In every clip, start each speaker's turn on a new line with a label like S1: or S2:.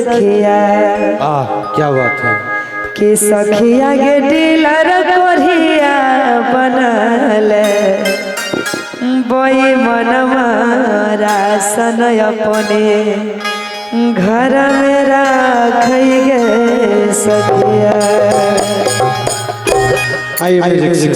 S1: सखिया।
S2: आह क्या बात है।
S1: कि सखिया गे डीलर कोरिया बनल बोई मनवा रासन अपने घर में राख गे सखिया।
S2: आइए म्यूजिक।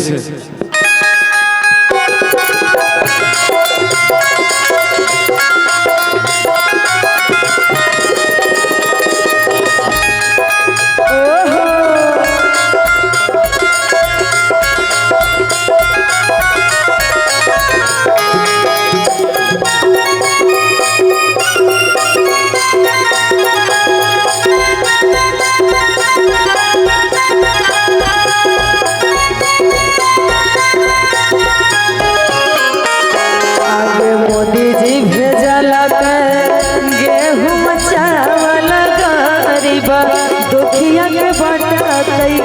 S1: दुखिया के बाटा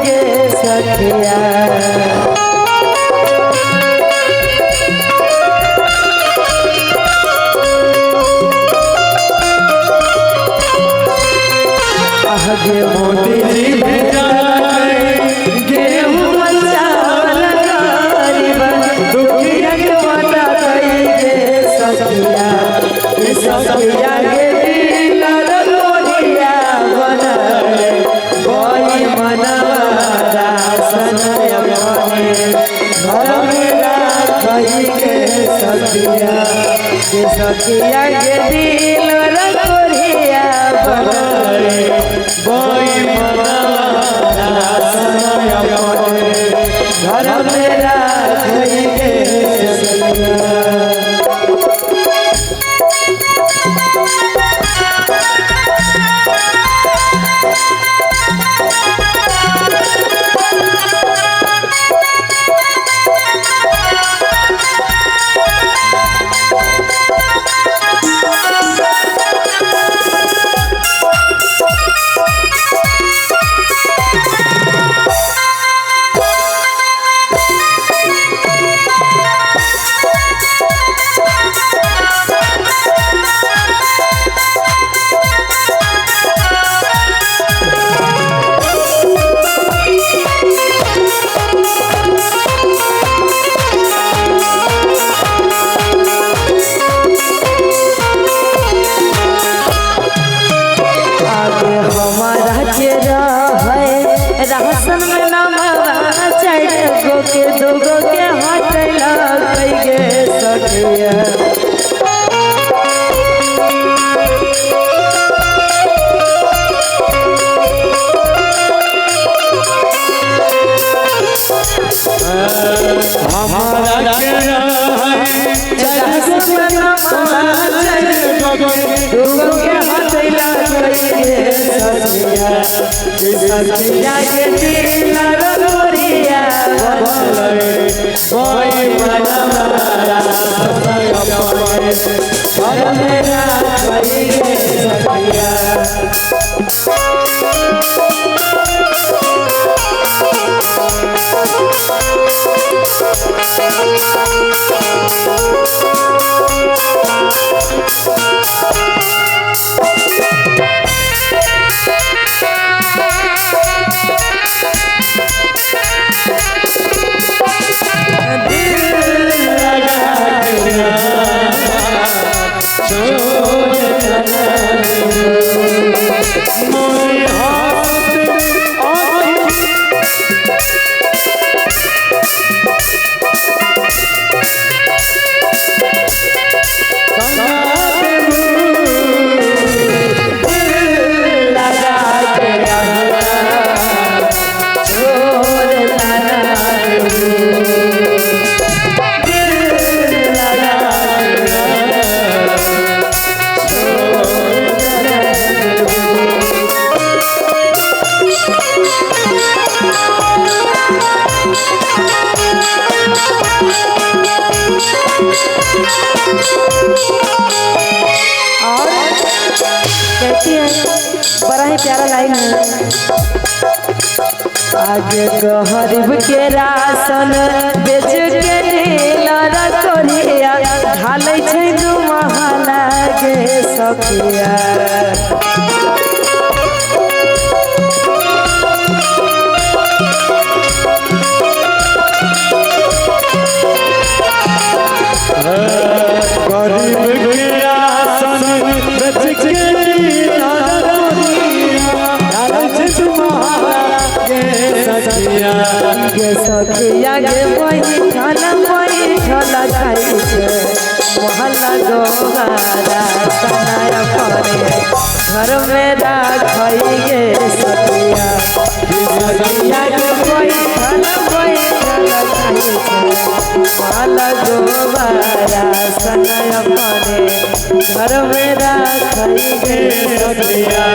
S1: गे सखिया। आगे मोदी जी गेहूं चावल गरीब दुखिया के बाटा गे सखिया। सखिया के सखिया के दिल रखोरिया बनल बोई मनवा रासन अपने घर में राख गे सखिया। राशन में नमवा चार गो के दो गो के हटला गे सखिया।
S2: हमारा के
S1: राशन में नमवा चार गो के दो गो के हटला गे सखिया। सखिया के दिल रखोरिया बनल बोई मनवा रासन अपने घर में राख गे सखिया। और कहती है बड़ा ही प्यारा लाइन है। आगे गरीब के राशन बेच के डीलर कोरिया ढालै छै दू महला गे सखिया। बैठल बैठल खाइ छै मोहल्ला गोबारा सनाय परे घर में राखै गे सखिया। सखिया के बैठल बैठल खाइ छै मोहल्ला गोबारा सनाय परे घर में राखै गे सखिया।